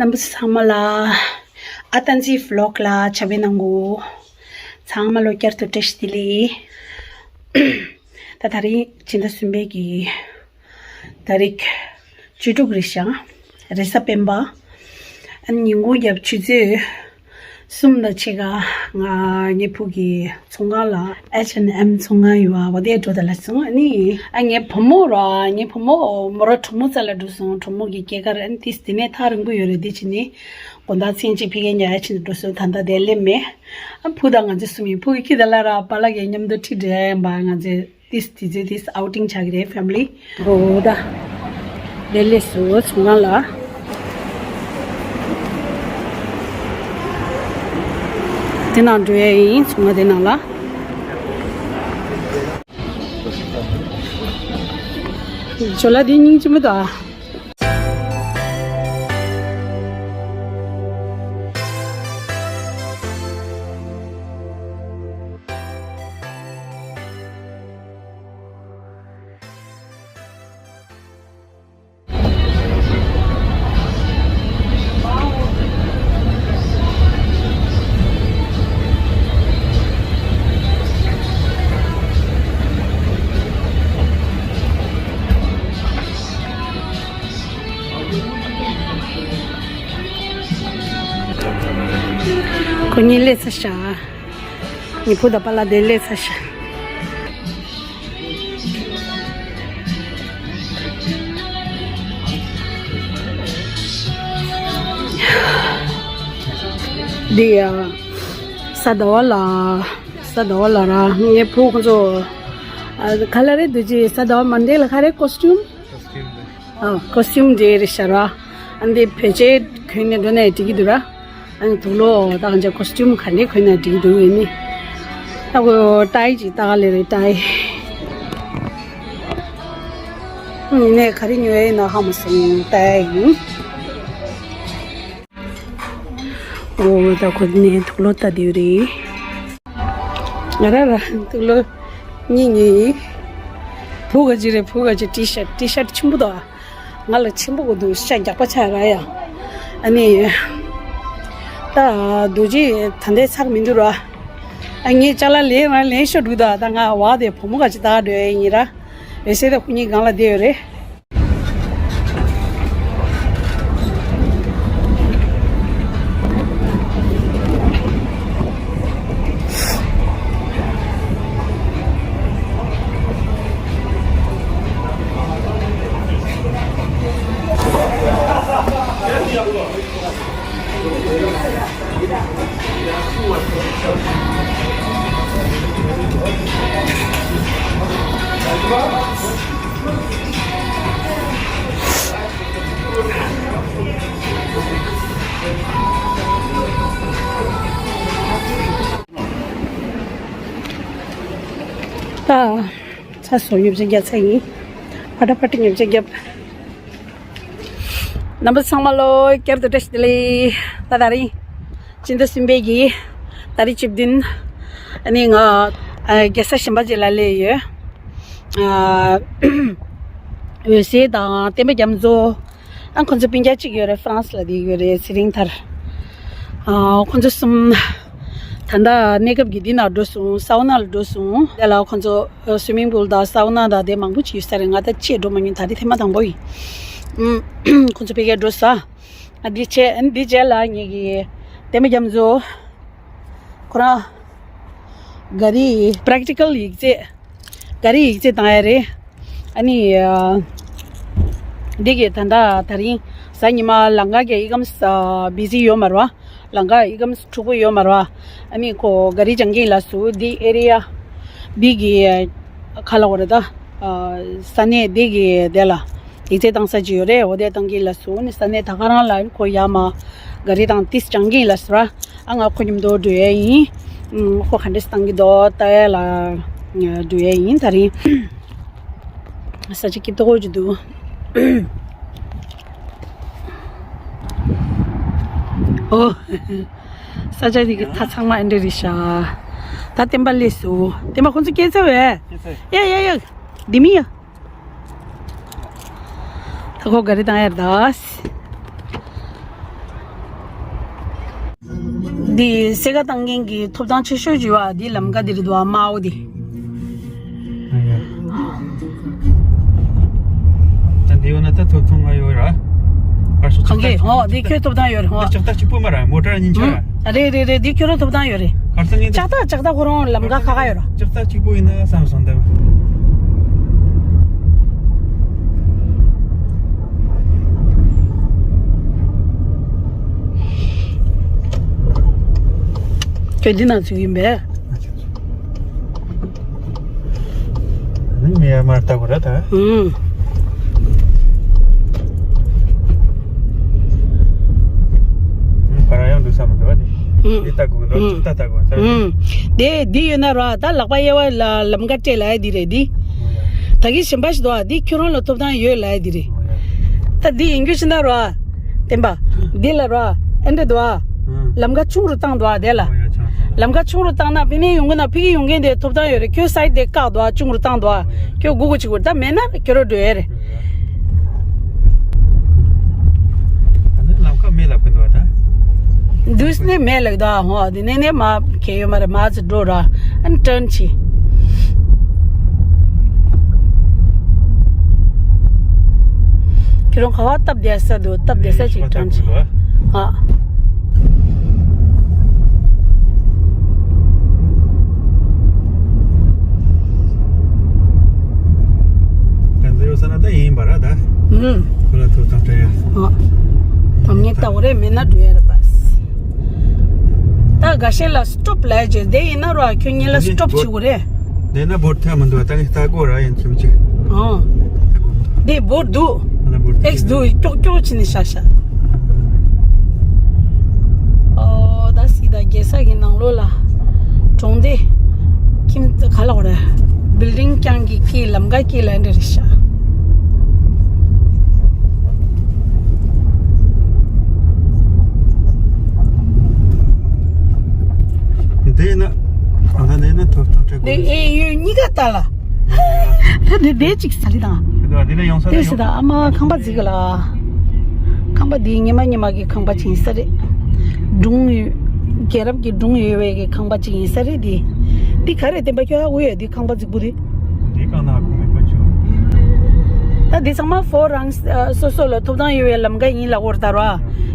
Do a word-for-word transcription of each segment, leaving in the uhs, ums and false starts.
རྣམ་པ་ཚང་མ་ལ་ཨ་ཏན་ཟི་ཝི་ལོག་ལ་ཕྱག་དཔེ་གནང་གོ། ཚང་མ་ལོ་བསྐྱར་དུ་བཀྲ་ཤིས་བདེ་ལེགས། ད་དེ་རིང་ཕྱི་ཟླ་གསུམ་པའི་གི་ཏ་རིག་བཅུ་དྲུག་རེད་ཤག་རེས་གཟའ་སྤེན་པ། ཨ་ནི་ཉིན་གུང་རྒྱབ་ཆུ་ཚོད་གསུམ་དང་ཕྱེད་ཀ་ང་ངའི་ཕུག་གི་ཚོང་ཁང་ལ་H and M ཚོང་ཁང་ཡོད་པ་དེ་འགྲོ་ད་ལ་སོང་། ཨ་ནི་ཨ་ངའི་བུ་མོ་ར་ངའི་བུ་མོ་མོ་ར་གྲོགས་མོ་རྩ་ལ་འགྲོ་སོང་། གྲོགས་མོ་གི་སྐྱེས་སྐར། ཨ་ནི་དེ་དེ་ནས་ཐག་རིང་པོ་ཡོད་རེད། དེ་ཕྱི་ནས་དགོང་དག་མཚན་གཅིག་ཕ་གིར་ཉལ་ཕྱིན་འགྲོ་སོང་། ད་ལྟ་དེ་སླེབས་མེད། ཨ་ཕུ་དང་ང་ཚོ་གསུམ་ཡིན། ཕུ་གི་ཁྱི་ད་ལ་ར་པཱ་ལགས་ཀྱི་མཉམ་དུ་ཁྲིད་འགྲོ་ཡ་ཡིན་པ། ང་ཚོ་དེ་དེ་ཚོ་དེ་outing ཆགས་ཀྱི་རེད། ཕེ་མི་ལི། འོ་ད། དེ་སླེབས་སོང་ཚོང་ཁང་ལ། དེ་ནང་འགྲོ་ཡ་ཡིན། ཚོང་ཁང་དེ་ནང་ལ། ཇོ་ལ་དེ་སྙིང་རྗེ་མོ་ད། ཁོ་གཉིས་སླེབས་ཚར་ཤག་ངའི་བུ་དང་པཱ་ལགས་དེ་སླེབས་ཚར་ཤག་འདི་ཡ། གཟའ་ཟླ་བ་ལ། གཟའ་ཟླ་བ་ལ་ར་ངའི་བུ་ཁོ་ཚོ། ཨ་ག་ལ་རེད་འདུག་ཅི། གཟའ་ཟླ་བ་མན་ཌེ་ལ་ག་རེ་ཀོ་སི་ཊིའུམ། ཨ་ཀོ་སི་ཊིའུམ་ཌེ་རེད་ཤག་ར། ཨ་འདི་བེད་སྤྱོད་གོན་ནས་འགྲོ་ནས་འགྲིག་གི་འདུག་ར། ཨ་ནི་དུག་ལོག་ད་ང་ཚོ་ཀོ་སི་ཊིའུམ་ག་འདྲས་གོན་ན་འགྲིག་འདུག་ཨེ་ནི། ད་ཁོ་ཏའི་ཅིག་ལྟ་ག་ལེ་རེད་ཏའི། ཨ་ནི་ག་རེ་ཉོ་ཡ་ཡིན་ན་ཧ་མ་སོང་། ཏའི་ཡིན། འོ་ད་ཁོ་ནས་དུག་ལོག་ལྟ་དེ་རེད། ང་ར་ར་དུག་ལོག་གཉིས་ཉོས་ཡིན། བུ་ག་ཅི་རེད། བུ་ག་ཅི་ཊི་ཤར་ཊི་ཤར་ཆེན་པོ་དང་། ང་ལ་ཆེན་པོ་གོ་འདུག་ཤ་རྒྱགས་པ་ཆགས་ར་ཡ། ཨ་ནི། ད་རྡོ་རྗེ་ད་ལྟའི་ཚགས་མི་འདུག་ར། ཨ་ངས་ཅ་ལག་ལེན་ར་ལེན་ཤོག་འདུག་ད་ད་ང་བ་དེ་བུ་མོ་ག་ཅི་ད་འགྲོ་ཡ་ཡིན་ར། འོད་ཟེར་ད་ཁོ་གཉིས་སྒང་ལ་བསྡད་ཡོད་རེད། ད་ཚ་སོ་ཉོ་ཆ་རྒྱག་ཚར་ཡིན། ཕ་ཏྲ་ཕ་ཏྲ་ཉོ་ཆ་རྒྱབ། རྣམ་པ་ཚང་མ་ལོ་བསྐྱར་དུ་བཀྲ་ཤིས་བདེ་ལེགས། ད་དེ་རིང་སྤྱི་ཟླ་གསུམ་པའི་གི་ཏ་རིག་བཅུ་བདུན། ཨ་ནི་ང་ཨ་རྒྱལ་ས་གཞན་པ་ཅིག་ལ་སླེབས་ཡོད། ཨ་འོད་ཟེར་དང་བསྟན་པ་རྒྱ་མཚོ། ཨ་ཁོ་ཚོ་སྤུན་ཀྱག་གཅིག་ཡོད་རེད། ཧྥ་རན་སི་ལ་བསྡད་ཡོད་རེད། ཚེ་རིང་ཐར། ཨ་ཁོ་ཚོ་གསུམ་ད་ལྟ་གནས་སྐབས་ཀྱི་འདི་ན་འགྲོ་སོང་། སའུ་ན་ལ་འགྲོ་སོང་། དེ་ལ་ཁོ་ཚོ་སུའི་མིང་པུལ་དང་སའུ་ན་དང་དེ་མང་པོ་ཅིག་ཡོད་ས་རེད། ང་ད་ཅིག་འགྲོ་མ་མྱོང་། ད་རེས་ཐེངས་མ་དང་པོ་ཡིན། ཨུམ། ཁོ་ཚོ་ཕ་གིར་འགྲོ་ས། ཨ་འདི་བྱས། ཨ་འདི་རྗེས་ལ་ངེད་ཀྱི་བསྟན་པ་རྒྱ་མཚོ་ཁོ་རང་ག་རེ་པ་རེག་ཊི་ཀལ་ཡིག་ཚད། ག་རེ་ཡིག་ཚད་བཏང་ཡ་རེད། ཨ་ནི་ཨ་འདི་གི་ད་ལྟ་དེ་རིང་གཟའ་ཉི་མ་ལམ་ཁ་གི་ཨི་ཀམ་སི་ཨ་བི་ཟི་ཡོད་མ་རེད་པ། ལམ་ཁ་ཨི་ཀམ་སི་འཁྲུག་པོ་ཡོད་མ་རེད་པ། ཨ་ནི་ཁོ་ག་རེ་སྦྱང་གི་ཡིན་ལབ་སོང་། འདི་ཨེ་རི་ཡ་འདི་གི་ཁ་ལ་འོ་རེད་ད། ཨ་ས་གནས་འདི་གི་དེ་ལ་ཡིག་ཚད་བཏང་ས་ཅིག་ཡོད་རེད། འོ་དེ་བཏང་གི་ཡིན་ལབ་སོང་། ཨ་ནི་ས་གནས་ད་ག་རང་ལ་ཁོ་ཡར་མར་ག་རེ་དང་ཏིས་སྦྱང་གི་ཡིན་ལབ་སོང་ར། ཨ་ང་ཁོ་མཉམ་དུ་འགྲོ་ཡས་ཡིན། ཨུམ། ཁོ་ག་འདྲས་བཏང་གི་འདུག་ལྟ་ཡས་ལ་འགྲོ་ཡས་ཡིན། དེ་རིང་ས་ཆ་སྐྱིད་པོ་ཅིག་འདུག་ཨོ། ས་ཆ་འདི་གི་མཐའ་ཚང་མ་ཨེ་འདྲས་རེད་ཤག་ད་བསྟན་པ་སླེབས་སོང་། བསྟན་པ་ཁོང་ཚོ་སྐྱེལ་ཚར་བས། སྐྱེལ་ཚར། ཡ་ཡ་ཡ། འདི་མི་ཡ། ད་ཁོ་ག་རེ་བཏང་ཡར་ད། འདི་སེ་ཀ་བཏང་མཁན་གྱི་ཐོབ་ཐང་ཆེ་ཤོས་ཅིག་ཡོད་པ། འདི་ལམ་ཀ་འདི་རེད་འདུག་པ། དམར་པོ་འདི། ཨ་ཡ། ད་འདི་ཡོད་ན་ད་ཐོབ་ཐང་ང་ཡོད་ར། གང་གི། ཨོ། འདི་ཁྱོད་ཐོབ་ཐང་ཡོད་རེད། ཨོ། ལྕགས་རྟ་གཅིག་པོ་མ་ར། མོ་ཊ་གཉིས་ཆ་ར། ཨ། རེད་རེད་རེད། འདི་ཁྱོད་རང་ཐོབ་ཐང་ཡོད་རེད། གར་སང་ངས་ལྕགས་རྟ་ལྕགས་རྟ་ཁོ་རང་ལམ་ཀ་ཁ་ཁ་ཡོད་ར། ལྕགས་རྟ་གཅིག་པོ་ཡིན་ན་བསམ་སོང་ད། ཁྱོད་འདི་ནང་ཚུད་ཡིན་པས། ཨ་ནི་མི་ཡར་མར་ལྟ་དགོས་ར་ད། ཨུམ། ཨུམ། ཁ་ར་ཡང་འདུག་ས་མི་འདུག་ཨ་ནི། ཨུམ། འདི་ལྟ་དགོས་འདུག་ཨུམ། ལྟ་ལྟ་དགོས་ས་རེད། ཨུམ། དེ་འདི་ཡོད་ན་ར། ད་ལག་པ་གཡས་པ་ལ་ལམ་ཀ་སྤྲད་ལབ་ཡ་འདི་རེད་འདི། ཨོ་ཡ། ད་གིན་གཞན་པ་ཞིག་འདུག་ཨ། འདི་ཁྱོད་རང་ལ་ཐོབ་ཐང་ཡོད་ལབ་ཡ་འདི་རེད། ཨོ་ཡ། ད་འདི་ཡིན་རྒྱུ་ཞིག་ན་ར། བསྟན་པ། འདི་ལ་ར། ཨེ་འདྲ་འདུག་ཨ། ཨང་། ལམ་ཁ་ཆུང་རུ་བཏང་འདུག་ཨ། དེ་ལ། ཨོ་ཡ། ཆང་ཆང་། ལམ་ཁ་ཆུང་རུ་བཏང་ན་ཕ་གིར་ཡོང་གི་ན། ཕ་གིར་ཡོང་མཁན་དེ་ཐོབ་ཐང་ཡོད་རེད། ཁྱོད་སའིཌ་དེ་བཀག་འདུག་ཨ། ཆུང་རུ་བཏང་འདུག་ཨ། ཨོ་ཡ། ཁྱོད་སྒུག་དགོས་བྱེད་དགོས་རེད། ད་མེད་ན་ཁྱོད་རང་འགྲོ་ཡ་རེད། ཨ་ནི་ལམ་ཁ་མེད་ལབ་གི་འདུག་ཨ། ད་འདུག་ནས་མེད་ལབ་འདུག་ཨ། ཧོ། དེ་ནས་ནས་མ་གལ་ཡོད་མ་རེད། མ་ཚུར་འགྲོ་ར། ཨ་ནི་ཊརན་བྱེད། ཁྱེད་རང་ག་བ་སྟབས་བདེ་ས་འདུག་སྟབས་བདེ་ས་ཅིག་ཊརན་བྱེད། ཨ། ག་འདི་ཡོད་ས་ན་ད་ཡིན་པ་ར་ད། ཨུམ། ཁོ་ལ་ཐུག་ཐག་ད་ཡ། ཨ། ད་ངས་ལྟ་བ་རེད། མེད་ན་འགྲོ་ཡ་རེད་པ། ད་འགའ་ཤས་ལ་སི་ཊོབ་ལབ་ཀྱི་དེ་ཡིན་ན་ར། ཁྱོད་གཉིས་ལ་སི་ཊོབ་བྱེད་དགོས་རེད། དེ་ན་བོར་ཐལ་མི་འདུག་ད་ངས་ལྟ་དགོས་ར་ཡིན་ཁྱིམ་གཅིག་ཨོ། དེ་བོར་འདུག་ཨ་ན་བོར་ཨེགས་འདུག་ཀྱོག་ཀྱོག་བྱས་ནས་བཞག་བཞག་ཨོ། ད་སི་ད་རྒྱལ་ས་གི་ནང་ལོགས་ལ་གྲོང་སྡེ་ཁྱིམ་ག་ལ་འོ་ར། བིལ་ཌིང་རྐྱང་གི་ཀི་ལམ་ཀ་ཀི་ལ་འདྲ་རེད་ཤག་འདི་ན། ཨ་ད་འདི་ན་ཐོབ་ཐང་སྤྲད་དགོས། འདི་ཨེ་ཡོད་གཉིས་ཀ་ལྟ་ལ། འདི་འདི་གཅིག་ས་ལི་དང་། འདི་ལ་ཡོང་ས་དེ་ཡོང་། སི་ད་ཨ་མ་ཁང་པ་འཛིག་ག་ལ། ཁང་པ་འདི་ཉི་མ་ཉི་མ་གི་ཁང་པ་ཅིག་ཡིན་ས་རེད། སྒྲུང་ཡོད། རྒྱལ་རབས་ཀྱི་སྒྲུང་ཡོད་པའི་གི་ཁང་པ་ཅིག་ཡིན་ས་རེད་འདི། འདི་ག་རེ་བསྟན་པ་ཁྱོད་ཧ་གོ་ཡོད། འདི་ཁང་པ་རྫིག་པོ་འདི། འདི་གང་ན་ཧ་གོ་མེད་པ་བྱུང་། ད་འདི་ཚང་མ་ཕོ་རང་སོ་སོ་ལ་ཐོབ་ཐང་ཡོད་པའི་ལམ་ཁ་ཡིན་ལབ་དགོས་རེད་ད་ར།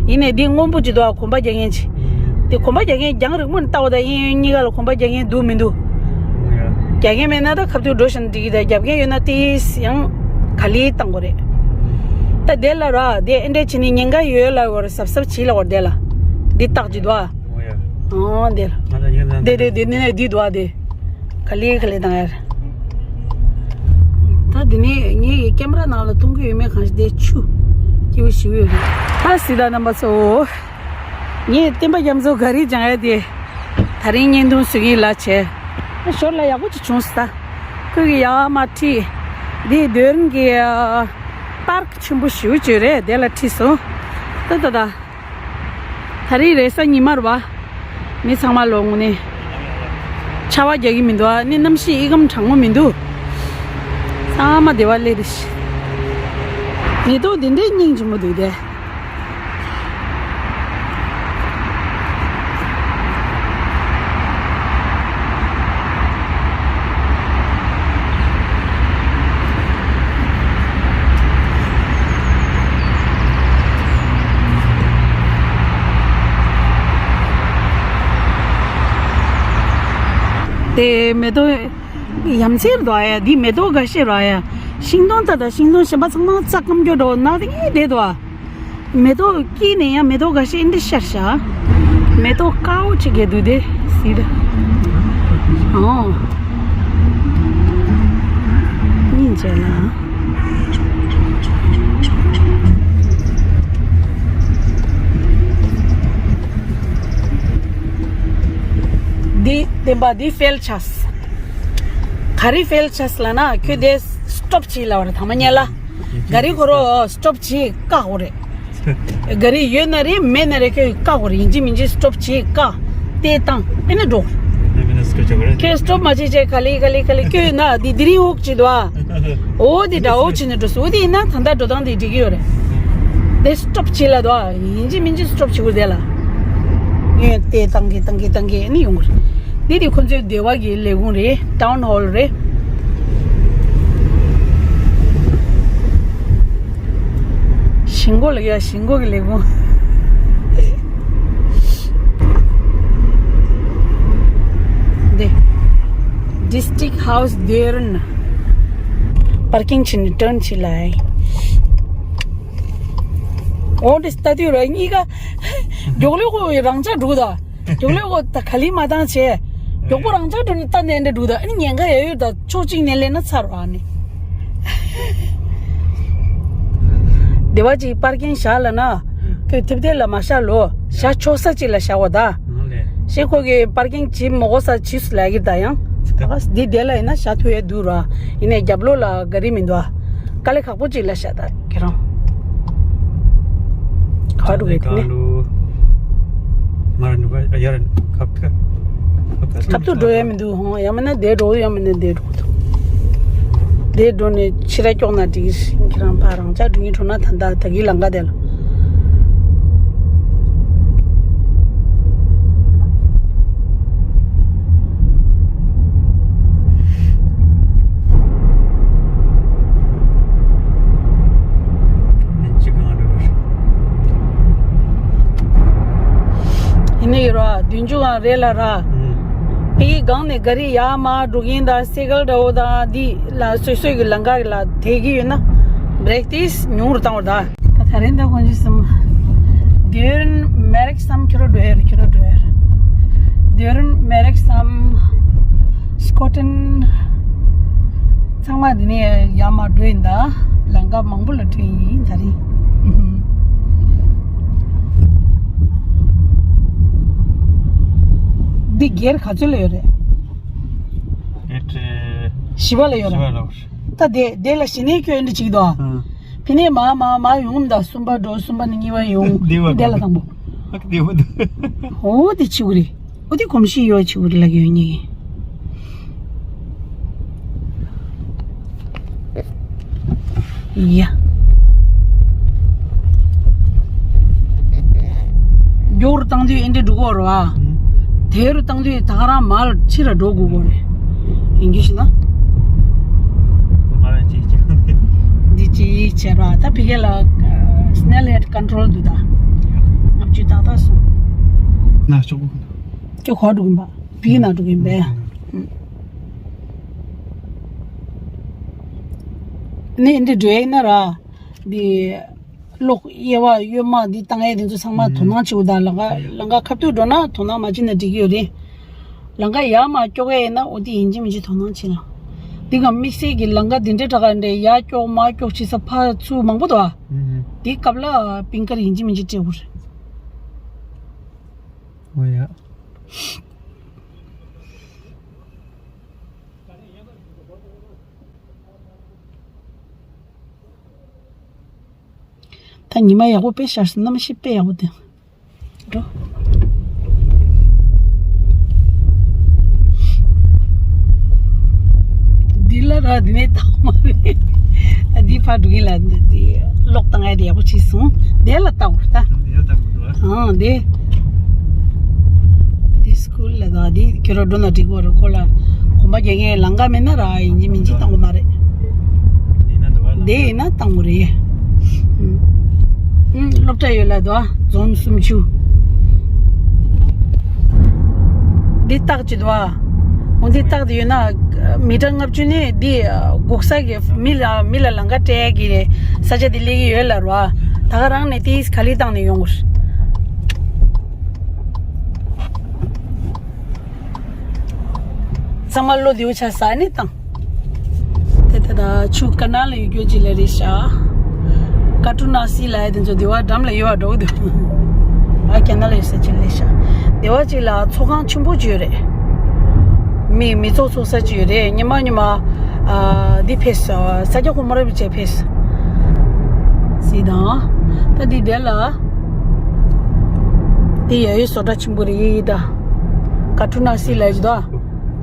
ཡིན་ནའི་འདི་སྔོན་པོ་ཅིག་འདུག་ཨ། གོམ་པ་རྒྱག་མཁན་ཅིག་འདི་གོམ་པ་རྒྱག་མཁན་རྒྱང་རིང་པོ་ནས་ལྟ་བ་དང་གཡས་གཡོན་གཉིས་ཀ་ལ་གོམ་པ་རྒྱག་མཁན་འདུག་མི་འདུག་རྒྱག་མཁན་མེད་ན་ད་ཁ་ཐུག་འགྲོ་བཞིན་འགྲིག་གི། ད་རྒྱབ་མཁན་ཡོད་ན་དེ་ཡང་ག་ལེར་བཏང་དགོས་རེད། ད་དེ་ལ་ར་དེ་ཨེ་འདྲས་བྱས་ནས་ཉེན་ཁ་ཡོད་ལབ་དགོས་རེད། གཟབ་གཟབ་བྱེད་ལབ་དགོས་རེད། དེ་ལ་འདི་རྟགས་ཅིག་འདུག་ཨ། ཨོ་ཡ། ཨོ་དེ་ལ། ང་ད་ཉེན་ན་དེ་དེ་དེ་ནས་འདི་འདུག་ཨ། དེ་ག་ལེར་ག་ལེར་བཏང་ཡ་རེད། ད་དེ་ནས་ངའི་ཀེམ་ར་ནང་ལ་མཐོང་གི་ཡོད་མེད་གང་ཤེས། དེ་ཆུ་སྐྱིད་པོ་ཞེ་པོ་ཡོད་རེད། ད་སི་ད་རྣམ་པ་ཚོ། ངས་བསྟན་པ་རྒྱ་མཚོ་ག་རེ་སྦྱང་ཡ་དེ་ད་རིང་བརྙན་ཐུང་བཟོ་གི་ལ་བྱས། ཞོར་ལ་ཡག་པོ་ཅིག་བྱུང་སོང་ད། ཁོས་གི་ཡག་མ་ཁྲིད། འདི་རྡོ་རིང་གི་པར་ཆེན་པོ་ཞེ་པོ་ཅིག་རེད། དེ་ལ་ཁྲིད་སོང་། ད་ད་ད། ད་རིང་རེས་གཟའ་ཉི་མ་རེད་པ། མི་ཚང་མ་ལོ་ངོ་ནས་ཆར་པ་རྒྱག་གི་མི་འདུག་ཨ། ནི་གནམ་གཤིས་ཨི་ཁུམ་གྲང་མོ་མི་འདུག་ཚང་མ་བདེ་བ་སླེབས་རེད། མེ་ཏོག་འདི་འདྲའི་སྙིང་རྗེ་མོ་འདུག་དེ། དེ་མེ་ཏོག་ཡ་མཚན་རེད་ཡ། འདི་མེ་ཏོག་འགའ་ཤས་རེད་ཡ། ཤིང་སྡོང་ད་ད་ཤིང་སྡོང་གཞན་པ་ཚང་མ་རྩྭ་སྐམ་རྒྱུ་འདྲ་བོ་ནག་དེ་ངས་བསྡད་འདུག་ཨ། མེ་ཏོག་དཀྱིལ་ནས་ཡང་མེ་ཏོག་འགའ་ཤས་འདི་ཤར་ཤག་མེ་ཏོག་དཀར་པོ་ཅིག་གས་འདུག་དེ་སི་ད། ཨོ། སྙིང་རྗེ་ལ། འདི་བསྟན་པ་འདི་ཕེལ་ཆགས། ག་རེ་ཕེལ་ཆགས་ལབ་ན་ཁྱོད་དེ་སི་ཊོབ་བྱེད་ལབ་པ་རེད། ཐ་མ་ཉལ་ལ། ག་རེ་ཁོ་རང་སི་ཊོབ་བྱེད་བཀག་དགོས་རེད། ག་རེ་ཡོད་ན་རེད་མེད་ན་རེད་ཁྱོད་བཀག་དགོས་རེད། ཡིན་གཅིག་མིན་གཅིག་སི་ཊོབ་བྱེད་བཀག་དེ་བཏང་ཨེ་ནས་འགྲོ། ཁྱོད་སི་ཊོབ་མ་བྱེད་བྱས་ག་ལེ་ག་ལེ་ག་ལེ་ཁྱོད་ན་འདི་དེ་རིང་འོག་བྱེད་དོ་ཨ། འོ་དེ་འདྲ་འོ་བྱེད་ནས་འགྲོ་སོང་། འོ་དེ་ཡིན་ན་ད་ལྟ་འགྲོ་སྟངས་དེ་འགྲིག་གི་ཡོད་རེད། དེ་སི་ཊོབ་བྱེད་ལ་དོ་ཨ། ཡིན་གཅིག་མིན་གཅིག་སི་ཊོབ་བྱེད་དགོས་དེ་ལ། ངས་དེ་བཏང་གི་བཏང་གི་བཏང་གི་ནི་ཡོང་གི་རེད། འདི་དེ་ཁོ་ཚོའི་སྡེ་བ་གི་ལས་ཁུངས་རེད། ཊའུན་ཧོལ་རེད། ཞིང་འགོ་ལ་ཡ་ཞིང་འགོ་གི་ལས་ཁུངས། འདི་District House སྡེ་རིན། པར་ཀིང་ཕྱིན་ནས་ཊརན་ཕྱིན་ལ། འོ་འདི་ལྟ་དུས་ར་གཉིས་ཀ་མགྱོགས་ལོས་ཁོ་རང་འཇགས་འགྲོ་གི་ད། མགྱོགས་ལོས་ཁོ་ད་ག་ལི་མ་བཏང་བྱས། མགྱོགས་པོ་རང་འཇགས་འགྲོ་ནས་ལྟ་ནས་འདྲ་འགྲོ་གི་ད། ཨ་ནི་ཉེན་ཁ་ཡོད་ཡོད་ད། ཕྱོགས་གཅིག་ནས་སླེབས་ན་ཚར་བ་ནི། སྡེ་བ་གཅིག་པར་ཀིང་བཞག་ལ་ན། ཁོས་ཐེབས་ཐེབས་ལ་མ་བཞག་ལོ། བཞག་ཆོག་ས་གཅིག་ལ་བཞག་འོ་ད། ནང་ལས། ཞེས་ཁོ་གིས་པར་ཀིང་བྱེད་མི་དགོས་ས་བྱེད་སུ་ལ་གི་ད་ཡང་། ད་ག་འདི་དེ་ལ་ཡིན་ན་བཞག་ཐུབ་ཡས་འདུག་ར། ཡིན་ནའི་རྒྱབ་ལོགས་ལ་ག་རི་མི་འདུག་ཨ། དཀའ་ལས་ཁག་པོ་ཅིག་ལ་བཞག་ད་ཁྱེད་རང་། ག་རུ་བས་དེ་ནས། ང་ར་ནུ་ག་ཡར་ཁབ་ཁ། ཁབ་ཏུ་འགྲོ་ཡས་མི་འདུག་ཧོང་། ཡང་མིན་ན་དེ་འགྲོ་ཡང་མིན་ན་དེ་འགྲོ་ཐུབ། དེ་འགྲོ་ནས་ཕྱི་ར་སྐྱོག་ན་འགྲིག་གི་རེད། ཁྱེད་རང་ཕ་རང་ཅག་འགྲོ་གིན་འགྲོ་ན་ད་ད་ད་གི་ལང་ཀ་དེ་ལ། ཡིན་ནའི་ར་བདུན་ཅུ་གང་རེད་ལ་ར། ཕ་གི་སྒང་ནས་ག་རི་ཡར་མར་འགྲོ་གིན་ད་སེ་གལ་འདྲ་བོ་དང་འདི་ལ་སོ་སོའི་གི་ལང་ཀ་ལ་དེད་གི་ཡོད་ན་བྷི་རེག་ཏིས་ཉུང་རུ་བཏང་བར་ད། ད་ད་རེས་འདི་ཁོང་ཅི་སམ། དེ་རིང་མེ་རེག་སམ་ཁྱོད་རོ་འགྲོ་ཡར་ཁྱོད་རོ་འགྲོ་ཡར། དེ་རིང་མེ་རེག་སམ། སྐོ་ཊན། ཚང་མ་འདི་ནས་ཡར་མར་འགྲོ་ཡིན་ད། ལང་ཀ་མང་པོ་ལ་འགྲོ་ཡིན་ད་རིང་། འདི་སྒེར་ག་ཚོད་ལ་ཡོད་རེད། ཨེ་ཏྲེ། བཞི་པ་ལ་ཡོད་རེད། བཞི་པ་ལ། ད་དེ་དེ་ལ་གཞི་ནས་ཁྱོད་འདི་བྱེད་ཀྱི་འདུག་ཨ། ཨ། ཕི་ནས་མ་མ་མ་ཡོང་ད། གསུམ་པ་འགྲོ། གསུམ་པ་ནས་གཉིས་པ་ཡོང་། བདེ་བ་དེ་ལ་དང་པོ། ཨ་བདེ་བ་འདུག་ཨོ་དེ་ཆི་གུ་རེད། ཨོ་དེ་གོམས་གཤིས་ཡོད་ཆི་གུ་རེད་ལ་ཡོད་ཉེ། ཡ། མགྱོགས་རུ་བཏང་དུས་ཨེ་འདྲ་འགྲོ་གི་རེད་བ། ཨུམ། དལ་རུ་བཏང་དུས་ད་ག་རང་མར་ཕྱིར་འགྲོ་དགོས་གོ་རེད། ཡིན་རྒྱུ་ཞིག་ན། ང་རང་གཅིག་གཅིག་འདི་གཅིག་བྱས་ར། ད་ཕ་གི་ལ་སྣེལ་ཧེཌ་ཀོན་ཊོལ་འདུག་ད། ལྔ་བཅུ་ཏག་ཏག་སོང་། ན་ཆོག་གོ། ཁྱོད་ག་འགྲོ་གིན་པ། ཕ་གི་ན་འགྲོ་གིན་པས། ནི་འདི་འགྲོ་ཡིན་ན་ར། འདི། གློག་དབྱེ་བ་གཡོན་མ་འདི་བཏང་ཡས་དེ་ཚོ་ཚང་མ་དོ་སྣང་བྱེད་དགོས་ད། ལང་ཀ་ལང་ཀ་ཁ་ཐུག་འགྲོ་ན་དོ་སྣང་མ་བྱེད་ན་འགྲིག་གི་ཡོད་རེད། ལང་ཀ་ཡར་མར་སྐྱོག་ཡས་ཡིན་ན་འོ་དེ་ཡིན་གཅིག་མིན་གཅིག་དོ་སྣང་བྱེད་ལ། འདི་ག་དམིགས་བསལ་གྱི་ལང་ཀ་འདི་འདྲའི་དྲག་ག་འདྲའི་ཡར་སྐྱོག་མར་སྐྱོག་བྱེད་ས་ཕར་ཚུར་མང་པོ་འདུག་ཨ། འདི་སྐབས་ལ་པིང་ཀར་ཡིན་གཅིག་མིན་གཅིག་སྤྲད་དགོས་རེད། འོ་ཡ། ད་ཉི་མ་ཡག་པོ་དཔེ་ཤར་སོང་། གནམ་གཤིས་དཔེ་ཡག་པོ་འདུག་འགྲོ། འདི་ལ་ར་འདི་ནས་བཏང་མ་རེད། ད་འདི་ཕར་འགྲོ་གིན་ལ་འདི་གློག་བཏང་ཡ་དེ་ཡག་པོ་བྱས་སོང་། དེ་ལ་བལྟ་དགོས་ད། ཡ་ད་མི་འདུག་ཨ། ཨང་དེ། འདི་སི་ཀུལ་ལ་ད་འདི་ཁྱོད་ར་འགྲོ་ན་འགྲིག་གོ་རེད། ཁོ་ལ་གོམ་པ་རྒྱག་མཁན་ལང་ཀ་མེད་ན་ར་ཡིན་གཅིག་མིན་གཅིག་བཏང་དགོས་མ་རེད། འདི་ན་འདུག་ཨ། འདི་ཡིན་ན་བཏང་དགོས་རེད། ཨུམ། སློབ་གྲྭ་ཡོད་ལ་དོ། འཛོམས་སུམ་ཅུ། འདི་རྟགས་ཅི་དོ། འོ་འདི་རྟགས་དེ་ཡོད་ན་མི་ཊར་ལྔ་བཅུ་ནས་འདི་སྒུག་ས་གི་མི་ལ་མི་ལ་ལང་ཀ་སྤྲད་ཀྱི་རེད། ས་ཆ་དེ་སླེབས་ཀྱི་ཡོད་ལ་རོ། ད་ག་རང་ནས་དེ་ག་ལེ་བཏང་ནས་ཡོང་དགོས། ཚང་མ་བློ་བདེ་བོ་ཆ་ས་ནས་བཏང་། དེ་ད་ད་ཆུ་ཀ་ན་ལ་ཡོད་རྒྱུ་ཅིག་ལ་རེད་ཤག་ཀ་ཏུ་ན་སི་ལ་ཡ་དེ་ཚོ་དེ་བ་འགྲམ་ལ་ཡོད་བ་འགྲོ་གི་འདུག་ཨ་ཀ་ན་ལ་ཡོད་ས་ཅིག་ལ་རེད་ཤག་དེ་བ་ཅིག་ལ་ཚོགས་ཁང་ཆེན་པོ་ཅིག་ཡོད་རེད། མི་མི་ཚོགས་ཚོགས་ས་ཅིག་ཡོད་རེད། ཉི་མ་ཉི་མ་ཨ་འདི་ཕེབས་སོ། ས་སྐྱ་གོང་མ་ར་བི་ཅེ་ཕེབས་སི་དང་། ད་འདི་དེ་ལ་དེ་ཡ་ཡོད་བཟོ་གྲྭ་ཆེན་པོ་རེད་ད། ཀ་ཏུ་ན་སི་ལ་ཡོད་ད།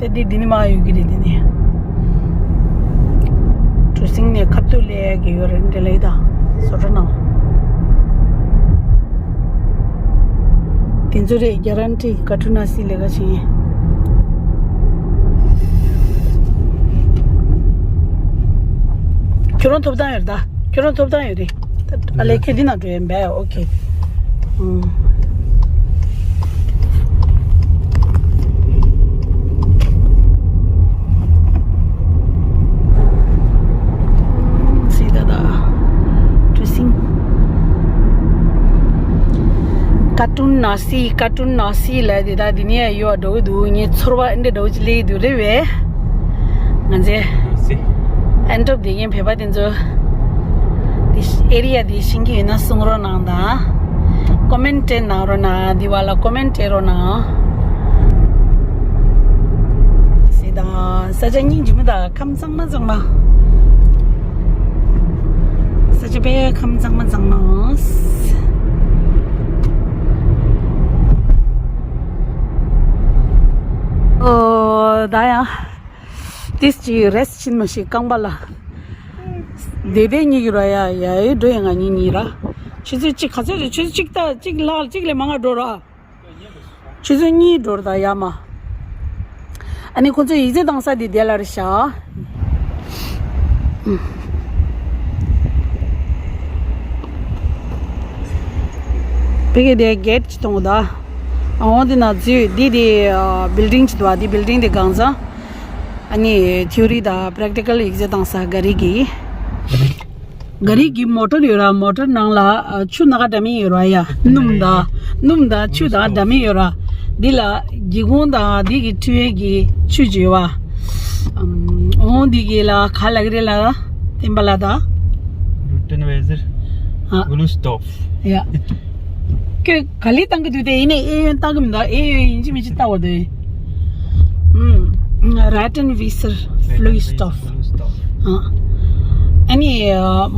དེ་འདི་འདི་ནི་མ་ཡོད་ཀྱི་རེད། འདི་ནི། གྲུ་གཟིངས་ནས་ཁ་ཐུག་ལས་ཀྱི་ཡོད་རེད། འདི་ལས་ད་བཟོ་གྲྭ་ནང་། ང་ཚོ་རེད། གྷ་རན་ཊི་ཀ་ཊུ་ན་སི་ལས་ཀ་བྱེད་མཁན། ཁྱོད་རང་ཐོབ་ཐང་ཡོད་རེད་ད། ཁྱོད་རང་ཐོབ་ཐང་ཡོད་རེད། ཨ་ལས། ཁྱོད་འདི་ནང་འགྲོ་ཡིན་པས། ཨོ་ཁེ། ཨུམ། See the, the dressing. ཀ་ཊུ་ན་སི། ཀ་ཊུ་ན་སི་ལ་དེ་ད་དེ་ནས་ཡོད་འགྲོ་གི་འདུག་ངས་ཚོར་བ་འདི་འདྲ་བོ་ཅིག་སླེབས་ཀྱི་འདུག་རེད་པས། ང་ཚོས་ཨན་ཊོབ་དེ་ངས་བོད་པ་དེ་ཚོ་དེ་ཨེ་རི་ཡ་དེ་ཤེས་ཀྱི་ཡོད་ན་གསུང་རོགས་གནང་དང་། ཀོ་མེན་ཊི་གནང་རོགས་གནང་། དེ་བ་ལ་ཀོ་མེན་ཊི་སྤྲད་རོགས་གནང་། སི་དང་ས་ཆ་སྙིང་རྗེ་མོ་དང་ཁམས་གཙང་མ་གཙང་མ། ས་ཆ་དཔེ་ཁམས་གཙང་མ་གཙང་མ། ཨོ་ད་ཡང་ཏིས་ཅི་རེ་སི་ཊི་ཕྱིན་མ་ཤེས་རྐང་པ་ལ། བསྡད་བསྡད་གཉིད་ཀྱི་ར་ཡ་ཡ་ཡི་འགྲོ་ཡ། ང་གཉིད་གཉིད་ར། ཆུ་ཚོད་གཅིག་ག་ཚོད་རེད། ཆུ་ཚོད་གཅིག་ད་གཅིག་ལྷག་གཅིག་ལས་མང་ང་འགྲོ་ར། ཆུ་ཚོད་གཉིས་འགྲོ་ར་ད་ཡ་མ། ཨ་ནི་ཁོ་ཚོས་ཡིག་ཚད་བཏང་ས་དེ་དེ་ལ་རེད་ཤག་ཕ་གི་དེ་གེ་ཊི་ཅིག་གཏོང་གོ་ད། ཨ་འོ་དེ་ན་འཛུལ། འདི་དེ་ཨ་བིལ་ཌིང་ཅིག་འདུག་པ། འདི་བིལ་ཌིང་དེ་གང་ཚང་། ཨ་ནི་ཐི་ཡོ་རི་དང་པེ་རེག་ཊི་ཀལ་ཡིག་ཚད་བཏང་ས་ག་རི་གི། ག་རི་གི་མོ་ཊར་ཡོད་ར། མོ་ཊར་ནང་ལ་ཨ་ཆུ་སྣ་ཁ་འདྲ་མིན་ཡོད་ར་ཡ། སྣུམ་དང་སྣུམ་དང་ཆུ་དང་འདྲ་མིན་ཡོད་ར། འདི་ལ་སྒེའུ་ཁུང་དང་འདི་གི་ཐོན་ཡས་ཀྱི་ཆུ་བརྗེ་བ། ཨམ། འོང་འདི་གི་ལ་ག་ལ་གི་རེད་ལ། བསྟན་པ་ལ་ད། Rotten Weser ཨ། Gulsdorf ཡ། ཁྱོད་ག་ལེ་བཏང་གི་འདུག་དེ། ཡིན་ནའི་ཨེ་ཡོན་བཏང་གི་མི་འདུག་ཨེ་ཡོན་ཡིན་གཅིག་མིན་གཅིག་བཏང་བ་དེ། ཨུམ། Rattenwasser Flüsstoff ཨ། ཨ་ནི་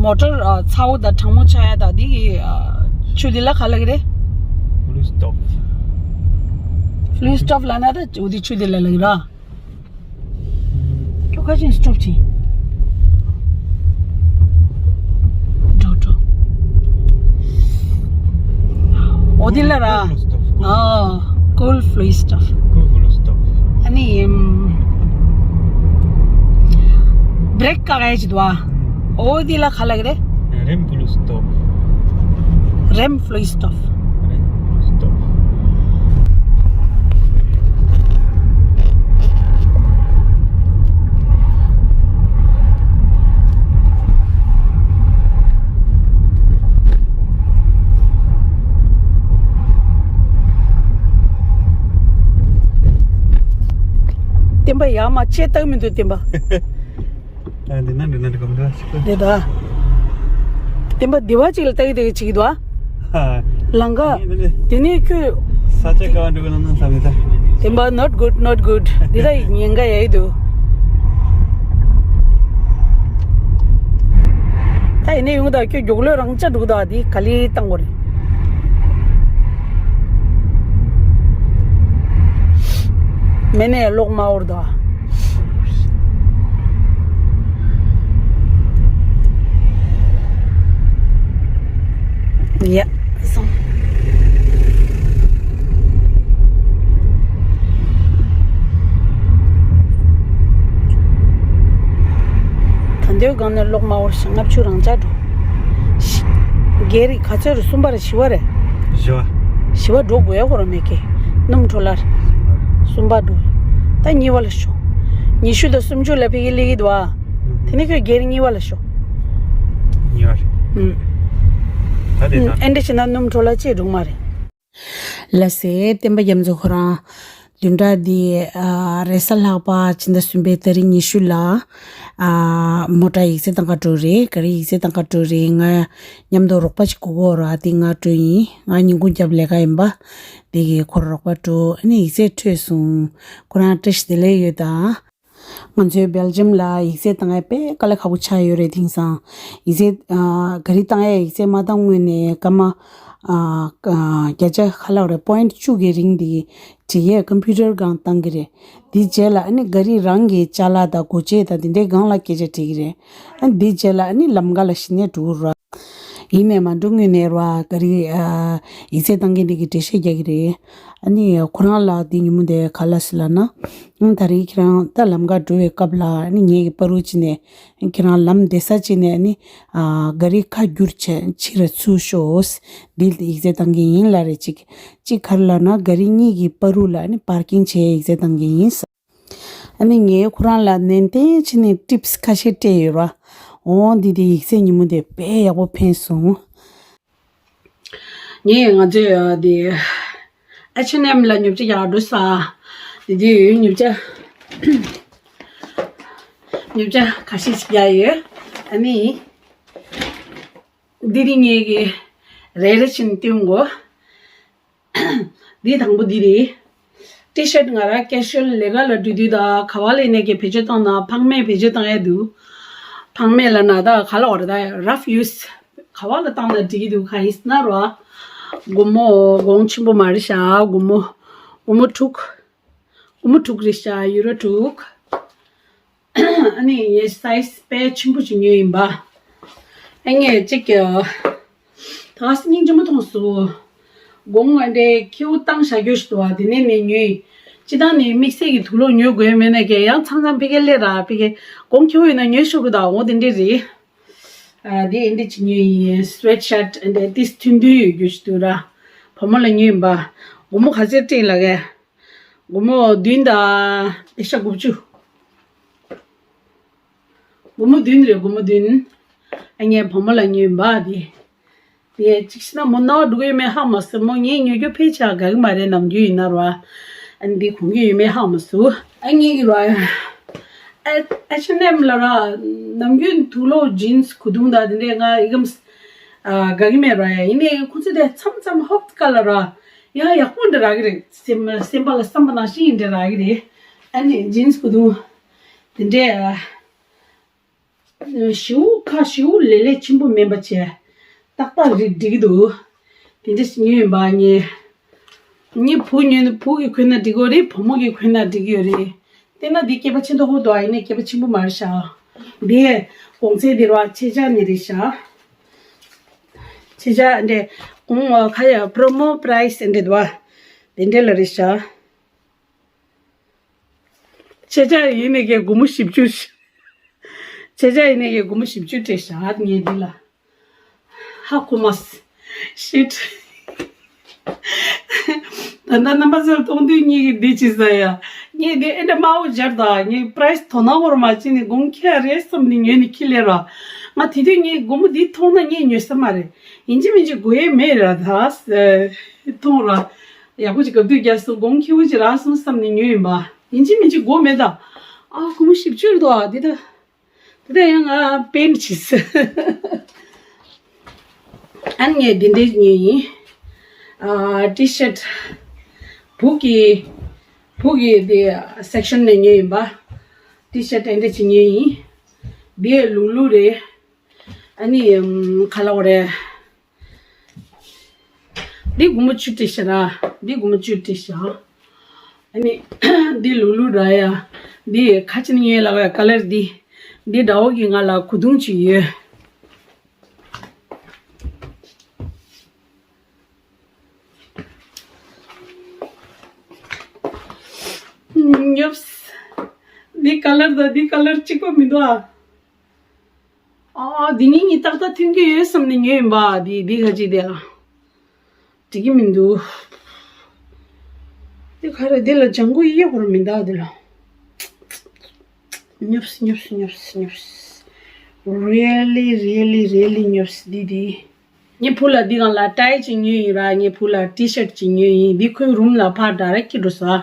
མོ་ཊར་ཚ་བོ་དང་གྲང་མོ་ཆགས་ཡ་དང་དེ་གི་ཆུ་དེ་ལ་ག་ལ་གི་རེད། Flüsstoff Flüsstoff ལ་ན་ད་འོ་དེ་ཆུ་དེ་ལ་ལ་གི་ར། ཁྱོད་ཁ་ཆེམས་སི་ཊོབ་བྱེད། འགྲོ་འགྲོ། འོ་དེ་ལ་ར། ཨ། Kohlflüsstoff Kohlflüsstoff ཨ་ནི་ཡིན། བྷི་རེག་བཀག་ཡ་ཅིག་འདུག་ཨ། འོ་དེ་ལ་ག་ལ་གི་རེད། Reinflüsstoff Reinflüsstoff Reinflüsstoff བསྟན་པ་ཡར་མར་ཆེ་བཏང་མི་འདུག་བསྟན་པ། ཨ་འདི་ན་འདི་ན་འདི་གོམ་འདྲ་ཞིག་གོ། འདི་ད། བསྟན་པ་འདི་བ་ཅིག་ལ་ལྟ་གི་ལྟ་གི་ཅིག་འདུག་ཨ། ལང་ཀ་འདི་ནི་དེ་ནས་ཁྱོད། ས་ཆ་ག་བ་འགྲོ་གི་ན་ན་བསམ་མི་ད། བསྟན་པ་not good, not good. འདི་ད་ཉེན་ཁ་ཡ་ཡི་འདུག་ད་ཡིན་ནས་ཡོང་ད་ཁྱོད་མགྱོགས་ལོས་རང་ཅག་འགྲོ་གི་འདུག་འདི་ག་ལེ་བཏང་དགོས་རེད། མེད་ནས་གློག་དམར་པོར་འདུག་ཡ། སོང་། ད་འདོད་གང་ནས་གློག་དམར་པོར་ཞིག་ལྔ་བཅུ་རང་འཇགས་འགྲོ། སྒེར་ག་ཚོད་རེད། གསུམ་པ་རེད། བཞི་པ་རེད། བཞི་པ་རེད། བཞི་པ་འགྲོ་དགོས་ཡ་ཁོ་རང་མེད་ཀི། སྣུམ་འཕྲོ་ལར། གསུམ་པ་འགྲོ། ད་གཉིས་པ་ལ་ཤོག་ཉི་ཤུ་དང་སུམ་ཅུ་ལ་ཕ་གི་སླེབས་ཀྱི་འདུག་ཨ། དེ་ནས་ཁྱོད་སྒེར་གཉིས་པ་ལ་ཤོག་གཉིས་པ་རེད། ཨུམ། ད་དེ་ད། ཨེ་འདྲ་བྱས་ན་སྣུམ་འཕྲོ་ལར་ཅིག་འགྲོ་གི་མ་རེད། ལགས་སེ། བསྟན་པ་རྒྱ་མཚོ་ཁོ་རང་བདུན་ཕྲག་འདི་ཨ་རེས་གཟའ་ལྷག་པ་ཕྱི་ཟླ་གསུམ་པའི་ཏ་རིག་ཉི་ཤུ་ལ་ཨ་མོ་ཊ་ཡིག་ཚད་བཏང་ག་འགྲོ་རེད། ག་རེ་ཡིག་ཚད་བཏང་ག་འགྲོ་རེད། ང་མཉམ་དུ་རོགས་པ་ཅིག་དགོས་ཀྱི་ཡོད་རེད། དེ་ང་འགྲོ་ཡིན། ང་ཉིན་གུང་རྒྱབ་ལས་ཀ་ཡིན་པ། དེ་གིས་ཁོར་རོགས་པ་འགྲོ། ཨ་ནི་ཡིག་ཚད་འཕྲོད་སོང་། ཁོ་རང་བཀྲ་ཤིས་བདེ་ལེགས་ཡོད་ད། ང་ཚོའི་སྦེལ་ཇམ་ལ་ཡིག་ཚད་བཏང་ཡ་དཔེ་དཀའ་ལས་ཁག་པོ་ཆགས་ཡོད་རེད། དེང་སང་ཡིག་ཚད་ཨ་ག་རེ་བཏང་ཡ། ཡིག་ཚད་མ་བཏང་སྔོན་ནས་སྐར་མ་ཨ་བརྒྱ་ཆ་ག་ལབ་རེད། པོ་ཡིན་ཊི་བཅུ་གི་རིང་དེ་བྲིས་ཡས་ཀམ་པུ་ཊར་སྒང་བཏང་གི་རེད། དེའི་རྗེས་ལ་ཨ་ནི་ག་རེ་རང་གི་ཅ་ལག་དང་སྒོ་འབྱེད་དང་དེ་འདྲའི་སྒང་ལ་སྐད་ཆ་དྲིས་ཀྱི་རེད། ཨ་ནི་དེའི་རྗེས་ལ་ཨ་ནི་ལམ་ཁ་ལ་གཞི་ནས་འགྲོ་གི་རེད། ཡིན་ནས་མ་འགྲོ་སྔོན་ནས་ར་ག་རེ་ཡིག་ཚད་བཏང་མཁན་དེ་གི་འགྲེལ་བཤད་རྒྱག་གི་རེད། ཨ་ནི་ཁོ་རང་ལ་དེ་ཉིན་མོ་དེ་ག་ལ་སི་ལ་ན། ད་རེས་ཁྱེད་རང་ད་ལམ་ཁ་འགྲོ་བའི་སྐབས་ལ་ཨ་ནི་ངེད་ཀྱི་པ་རུ་ཅི་ནས་ཁྱེད་རང་ལམ་བདེ་ས་ཅི་ནས་ཨ་ནི་ག་རེ་ཁ་བསྒྱུར་བྱས་ཕྱིར་ཚུར་ཤོག་འདི་ཡིག་ཚད་བཏང་མཁན་ཡིན་ལ་རེད། ཅིག་ཅིག་ག་རེ་ལ་ན་ག་རེ་གཉིས་ཀྱི་པ་རུ་ལ་ཨ་ནི་པར་ཀིང་བྱས་ཡིག་ཚད་བཏང་མཁན་ཡིན། ཨ་ནི་ངས་ཁོ་རང་ལ་ནན་ཏན་བྱས་ནས་ཊིབ་སི་ཁ་ཤས་སྤྲད་ཡོད་ར། འོ་འདི་དེ་ཡིག་ཚད་ཉིན་མོ་དེ་དཔེ་ཡག་པོ་ཕན་སོང་། ངས་ང་ཚོས་དེ་ཨེཆ་ཨེན་ཨེམ་ལ་ཉོ་ཆ་རྒྱག་འགྲོ་ས། དེ་དེ་ཡོད་ཉོ་ཆ། ཉོ་ཆ་ཁ་ཤས་ཤིག་རྒྱག་ཡོད། ཨ་ནི་འདི་དེ་ངས་ཀྱི་རེ་རེ་བཞིན་སྟོན་གོ། འདི་དང་པོ་འདི་རེད། ཊི་ཤར་ཊི་ང་རང་ཀེ་ཞུ་ཨལ་ལས་ཀ་ལ་འགྲོ་དུས་ད་ག་བ་ལ་ཡིན་ནའི་ཀྱི་བེད་སྤྱོད་བཏང་ན་ཕངས་མེད་བེད་སྤྱོད་བཏང་ཡ་འདུག་ཕངས་མེད་ལ་ན་ད་ག་ལ་བར་ད་རབ་ཡུ་སི་ག་བ་ལ་བཏང་ན་འགྲིག་གི་འདུག་ག་ཡིན་ཟེར་ན་ར། སྒོར་མོ་གོང་ཆེན་པོ་མ་རེད་ཤག་སྒོར་མོ་སྒོར་མོ་དྲུག་སྒོར་མོ་དྲུག་རེད་ཤག་ཡུ་རོ་དྲུག་ཨ་ནི་ངའི་སའི་ཛི་དཔེ་ཆེན་པོ་ཅིག་ཉོས་ཡིན་པ། ཨ་ངས་གཅིག་གི་ད་སྙིང་རྗེ་མོ་མཐོང་སོང་། དགོང་མོ་འདྲའི་ཁྱེའུ་བཏང་བཞག་རྒྱུ་ཞིག་འདུག་བ། དེ་ནས་ནས་ཉོས་ཡིན། སྤྱི་བཏང་ནས་དམིགས་བསལ་གྱི་དུག་ལོག་ཉོ་དགོས་མེད་ན་ཀྱང་ཡང་མཚམས་མཚམས་ཕ་གིར་སླེབས་ར་ཕ་གི་དགོང་ཁྱེའུ་ཡིན་ན་ཉོས་ཤོག་གི་ད་འོ་དེ་འདྲས་རེད། ཨ་དེ་འདྲས་ཅིག་ཉོས་ཡིན། སུ་ཝེ་ཊི་ཤར་ཊི་འདྲའི་ཏིས་ཐུང་ཐུང་ཡོད་རྒྱུ་ཞིག་འདུག་ར། བུ་མོ་ལ་ཉོས་ཡིན་པ། སྒོར་མོ་ག་ཚོད་སྤྲད་ལབ་གས། སྒོར་མོ་བདུན་དང་ཨེ་ཤ་དགུ་བཅུ། སྒོར་མོ་བདུན་རེད་སྒོར་མོ་བདུན། ཨ་ངས་བུ་མོ་ལ་ཉོས་པ་དེ། དེ་གཅིག་བྱས་ན་མོ་རྣ་བ་འགྲོ་གི་ཡོད་མེད་ཧ་མ་སོང་། མོ་ངས་ཉོ་རྒྱུ་ཕལ་ཆེར་དགའ་གི་མ་རེད། ནམ་རྒྱུན་ཡིན་ན་ར། ཨ་ནི་འདི་གོན་གི་ཡོད་མེད་ཧ་མ་སོང་། ཨ་ངས་གི་ར། ཨེ་ཨེཆ་ཨེན་ཨེམ་ལ་ར། ནམ་རྒྱུན་དུག་ལོག་ཇིན་སི་གོས་ཐུང་དང་དེ་འདྲས་ང་ཨི་གམ་ཨ་དགའ་གི་མེད་ར། ཡ་ཡིན་ནའི་ཁོ་ཚོ་དེ་མཚམས་མཚམས་ཧོབ་ཀ་ལ་ར། ཡང་ཡག་པོ་འདྲ་རག་གི་རེད། སེམས་སེམས་པ་ལ་བསམ་པ་ནང་བཞིན་འདྲ་རག་གི་རེད། ཨ་ནི་ཇིན་སི་གོས་ཐུང་དེ་འདྲས། ཞེའུ་ཁ་ཞེའུ་ལེ་ལེ་ཆེན་པོ་མིན་པ་བྱས། ཏག་ཏག་རིགས་འགྲིག་གི་འདུག་དེ་འདྲས་ཉོས་ཡིན་པ་ངས། ངའི་བུ་ཉོས་ན་བུ་གིས་གོན་ན་འགྲིག་གི་རེད། བུ་མོ་གིས་གོན་ན་འགྲིག་གི་ཡོད་རེད། དེ་ན་འདི་སྐྱེས་པ་ཆེ་མདོག་པོ་འདུག་ཨ་ཡིན་ནའི་སྐྱེས་པ་ཆེན་པོ་མ་རེད་ཤག་འདི་གོང་ཚད་འདི་ར་ཕྱེད་བརྒྱ་ནས་རེད་ཤག་ཕྱེད་བརྒྱ་འདི་གོང་ཁ་ཡ་པྲོ་མོ་པ་རའི་སི་འདི་འདུག་བ། དེ་འདྲས་ལ་རེད་ཤག་ཕྱེད་བརྒྱ་ཡིན་ནའི་ཀྱི་སྒོར་མོ་བཞི་བཅུ། ཕྱེད་བརྒྱ་ཡིན་ནའི་ཀྱི་སྒོར་མོ་བཞི་བཅུ་སྤྲད་ཤག་ངས་འདི་ལ། ཧ་གོ་མ་སོང་། ཤིཊ། ད་ལྟ་རྣམ་པ་ཚོར་གཏོང་དུས་ངེད་ཀྱིས་འདི་བྱེད་ས་ཡ། ངས་འདི་ཨེ་འདྲ་དམའ་བོ་སྦྱར་དང་ངས་པ་རའི་སི་དོ་སྣང་བོར་མ་བྱས་ནས་དགོང་ཁྱེར་རེད་བསམ་ནས་ཉོས་ནས་ཁྱེར་ལེ་ར། ང་དེ་དུས་ངས་སྒོར་མོ་འདི་མཐོང་ན་ངས་ཉོས་ས་མ་རེད། ཡིན་གཅིག་མིན་གཅིག་དགོས་ཡས་མེད་ར་ད། མཐོང་ར། ཡག་པོ་ཅིག་གབ་དུས་རྒྱག་སོང་དགོང་ཁྱེའུ་ཅིག་རག་སོང་བསམ་ནས་ཉོས་ཡིན་པ། ཡིན་གཅིག་མིན་གཅིག་དགོས་མེད་ད། ཨ་སྒོར་མོ་བཞི་བཅུ་རེད་དོ་འདི་ད། དེ་ཡང་ང་པེན་བྱས། ཨ་ངས་འདི་འདྲས་ཉོས་ཡིན། ཨ་ཊི་ཤར་ཊི། བུ་གི་བུ་གི་འདི་སེག་ཤན་ནས་ཉོས་ཡིན་པ། ཊི་ཤར་ཊི་འདི་འདྲས་ཅིག་ཉོས་ཡིན། འདི་ལུག་ལུག་རེད། ཨ་ནི་ཨམ་ག་ལ་བ་རེད། འདི་སྒོར་མོ་བཅུ་སྤྲད་ཤག་ར། འདི་སྒོར་མོ་བཅུ་སྤྲད་ཤག་ཨ་ནི་འདི་ལུག་ལུག་ར་ཡ། འདི་ཁ་ཆེ་ནི་ངའི་ལག་ཡ་ཀ་ལར་འདི། འདི་དགྲ་བོ་གིས་ང་ལ་གོས་ཐུང་ཅིག་ཡོད། ཉོབས། འདི་ཀ་ལར་དང་འདི་ཀ་ལར་གཅིག་པ་མི་འདུག་ཨ། ཨ་འདི་གཉིས་གཉིས་ཏག་ཏག་མཐུན་གྱི་ཡོད་བསམ་ནས་ཉོས་ཡིན་པ། འདི་འདི་ག་ཅིག་དེ་ཨ། འགྲིག་གི་མི་འདུག་འདི་ག་རེ་འདི་ལ་ལྗང་གུ་གཡས་བོར་མི་འདུག་འདི་ལ། ཉོབས་ཉོབས་ཉོབས་ཉོབས། Really really really ཉོབས་འདི་འདི། ངའི་བུ་ལ་འདི་སྒང་ལ་ཊའི་ཅིག་ཉོས་ཡིན་ར། ངའི་བུ་ལ་ཊི་ཤར་ཊི་ཅིག་ཉོས་ཡིན། འདི་ཁོའི་རུམ་ལ་ཕར་ཌའི་རེག་ཊི་འགྲོ་ས།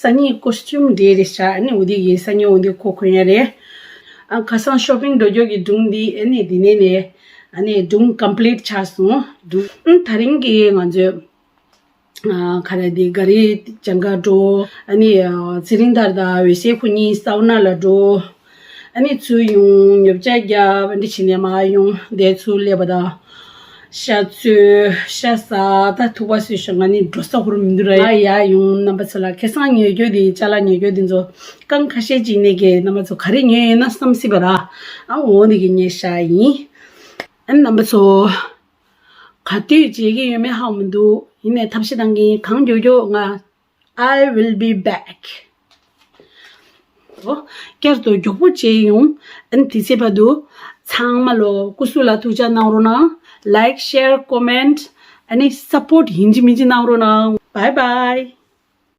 སང་ཉིན་ཀོ་སི་ཊིའུམ་འདྲ་རེད་ཤག་ཨ་ནི་འོ་འདི་གི་སང་ཉིན་འོ་འདི་ཁོ་གོན་ཡ་རེད། ཨ་ཁ་སང་ཤོ་པིང་འགྲོ་རྒྱུ་གི་སྒྲུང་འདི་ཨ་ནི་འདི་ནས་ནས་ཨ་ནི་སྒྲུང་ཀམ་པི་ལིཊ་ཆགས་སོང་། སྒྲུང་ཨ་ད་རིང་གི་ང་ཚོས་ཨ་ག་རེ་འདི་ག་རེ་ལྗང་ཁ་འགྲོ། ཨ་ནི་ཨ་ཚེ་རིང་ཐར་དང་འོད་ཟེར་ཁོ་གཉིས་སའུ་ན་ལ་འགྲོ། ཨ་ནི་ཚུར་ཡོང་ཉོ་ཆ་རྒྱབ་འདི་བྱས་ནས་མར་ཡོང་དེ་ཚུར་སླེབས་པ་དང་། ཤ་ཚོས་ཤ་ཟ་ད་ཐུག་པ་བཟོས་ཤག་ང་ནི་འགྲོ་ས་ཧོར་མི་འདུག་ར། ཡ་ཡ་ཡོང་རྣམ་པ་ཚོ་ལ་ཁ་སང་ཉོས་རྒྱུ་དེ་ཅ་ལག་ཉོས་རྒྱུ་དེ་ཚོ་རྐང་ཁ་ཤས་ཅིག་ནས་ཀྱི་རྣམ་པ་ཚོ་ག་རེ་ཉོས་ཡོད་ན་བསམ་སྲིད་པ་ར། ཨ་འོ་འདི་གི་ཉོས་ཤག་ཡིན། ཨ་རྣམ་པ་ཚོ། ག་དུས་མཇལ་གྱི་ཡོད་མེད་ཧ་གོ་མི་འདུག་ཡིན་ནའི་ཐབས་ཤེས་གཏང་གིན། གང་མགྱོགས་མགྱོགས་ང་I will be back. ཨོ། བསྐྱར་དུ་མགྱོགས་པོ་མཇལ་ཡོང་། ཨ་ནི་དེ་ཚེ་བར་དུ་ཚང་མ་ལོ་སྐུ་གཟུགས་ལ་ཐུགས་ཅག་གནང་རོགས་གནང་། Like, share, comment, ཨ་ནི་support ཡིན་གཅིག་མིན་གཅིག་གནང་རོགས་གནང་། Bye bye.